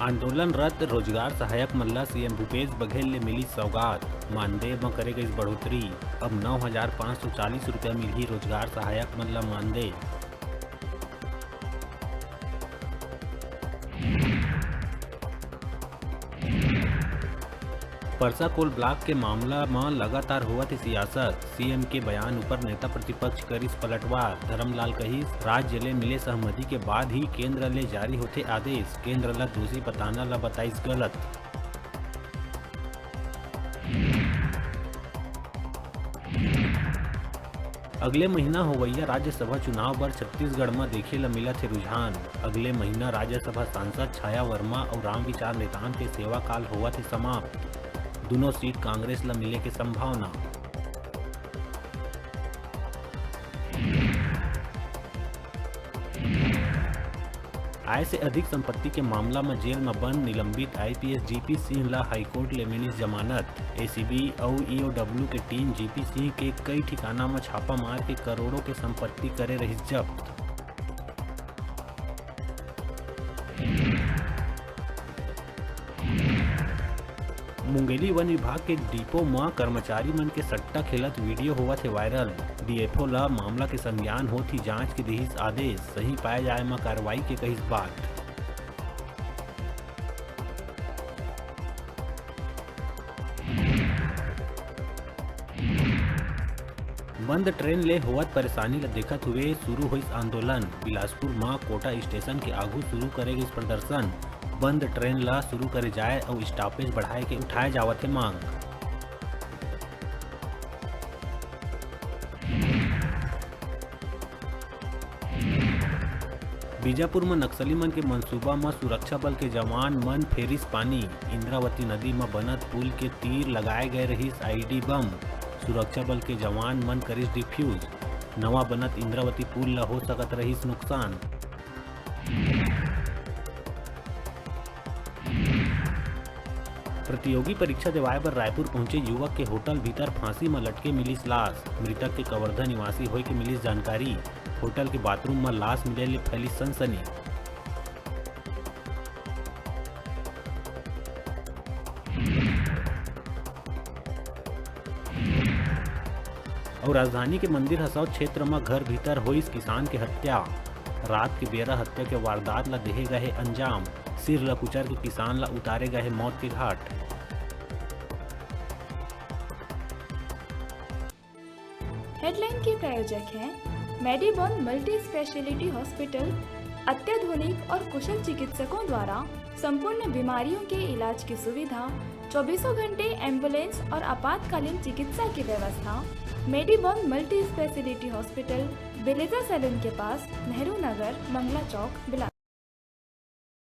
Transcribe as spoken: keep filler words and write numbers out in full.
आंदोलनरत रोजगार सहायक मन ल सीएम भूपेश बघेल ले मिलिस सौगात, मानदेय म करे गइस बढ़ोतरी। अब नौ हजार पाँच सौ चालीस रुपया मिलही रोजगार सहायक मन ल मानदेय। परसा कोल ब्लॉक के मामला म लगातार होवत हे सियासत, सीएम के बयान ऊपर नेता प्रतिपक्ष करिस पलटवार। धरमलाल कहिस, राज्य ले मिले सहमति के बाद ही केंद्र ले जारी होथे आदेश, केंद्र ल दोषी बताना ल बताइस गलत। अगले महीना होवइया राज्यसभा चुनाव बर छत्तीसगढ़ म देखे ल मिलत हे रुझान। अगले महीना राज्यसभा सांसद छाया वर्मा अउ रामविचार नेताम के सेवा काल होवत हे समाप्त। दुनों सीट कांग्रेस ल मिले के संभावना। आय से अधिक संपत्ति के मामला म जेल म बंद निलंबित आईपीएस जीपी सिंह ल हाईकोर्ट ले मिलिस जमानत। एसीबी अउ ईओडब्ल्यू के टीम जीपी सिंह के कई ठिकाना म छापा मार के करोड़ों के संपत्ति करे रहिस जब्त। मुंगेली वन विभाग के डिपो म कर्मचारी मन के सट्टा खेलत वीडियो होवत हे वायरल। डीएफओ ल मामला के संज्ञान होत ही जांच के दिहिस आदेश, सही पाए जाए म कार्रवाई के कहिस बात। बंद ट्रेन ले होवत परेशानी ल देखत हुए शुरू होइस आंदोलन। बिलासपुर म कोटा स्टेशन के आगू शुरू करे गइस प्रदर्शन। बंद ट्रेन ल शुरू करे जाए अउ स्टॉपेज बढ़ाए के उठाए जावत हे मांग। बीजापुर म नक्सली मन के मंसूबा म सुरक्षा बल के जवान मन फेरिस पानी। इंद्रावती नदी म बनत पुल के तीर लगाए गए रहिस आईईडी बम। सुरक्षा बल के जवान मन करिस डिफ्यूज। नवा बनत इंद्रावती पुल ल हो सकत रहिस नुकसान। प्रतियोगी परीक्षा देवाए बर रायपुर पहुंचे युवक के होटल भीतर फांसी म लटके मिलिस लाश। मृतक के कवर्धा निवासी होय के मिलिस जानकारी। होटल के बाथरूम म लाश मिले ले फैलिस सनसनी। अउ राजधानी के मंदिर हसौद क्षेत्र म घर भीतर होइस किसान के हत्या। रात के बेरा हत्या के वारदात ल देहे गए हे अंजाम। सिर ल कुचर के किसान ल उतारे गए हे मौत के घाट। हेडलाइन के प्रायोजक हैं मेडीबॉन मल्टी स्पेशलिटी हॉस्पिटल। अत्याधुनिक और कुशल चिकित्सकों द्वारा संपूर्ण बीमारियों के इलाज की सुविधा, चौबीसों घंटे एम्बुलेंस और आपातकालीन चिकित्सा की व्यवस्था। मेडीबॉन मल्टी स्पेशलिटी हॉस्पिटल, बिलेजा सैलून के पास, नेहरू नगर, मंगला चौक, बिलासपुर।